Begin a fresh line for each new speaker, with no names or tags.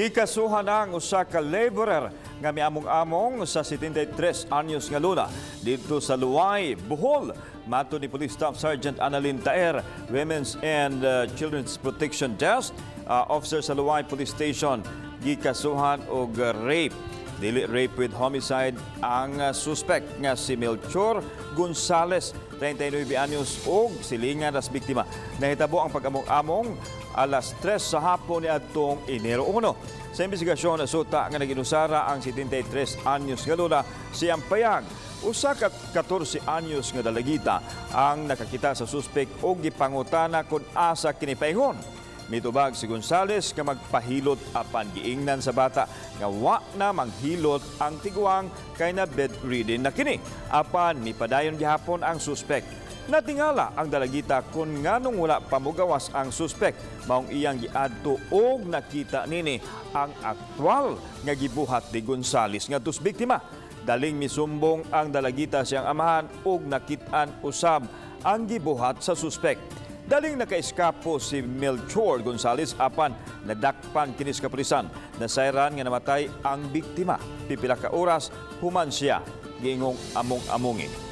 Gikasuhan ang usa ka laborer nga miamong-among sa 73 anyos nga luna didto sa Loay, Bohol. Matod ni Police Staff Sergeant Annalyn Taer, Women's and Children's Protection Desk Officer sa Loay Police Station, gikasuhan og rape, dili rape with homicide, ang suspect nga si Melchor Gonzales, 39 anyos, og silingan ras biktima. Nahitabo ang pag-among-among alas 3 sa hapon ni adtong Enero 1. Sa investigasyon, nasuta nga naginusara ang 73 anyos nga luna siyang payag. Usa ka 14 anyos nga dalagita ang nakakita sa suspek og gipangutana kung asa kini paingon. Mitubag si Gonzales nga magpahilot, apan giingnan sa bata nga wa na manghilot ang tiguang kay na bedridden na kini. Apan mipadayon gihapon ang suspek. Natingala ang dalagita kung nganong wala pa mogawas ang suspek, maong iyang giadto og nakita nini ang aktwal nga gibuhat ni Gonzales ngadto sa biktima. Daling misumbong ang dalagita siyang amahan ug nakit-an usab ang gibuhat sa suspek. Daling nakaiskapo si Melchor Gonzales, apan nadakpan kini sa kapulisan. Nasayran nga namatay ang biktima. Pipila ka oras human siya giingong among-amongi.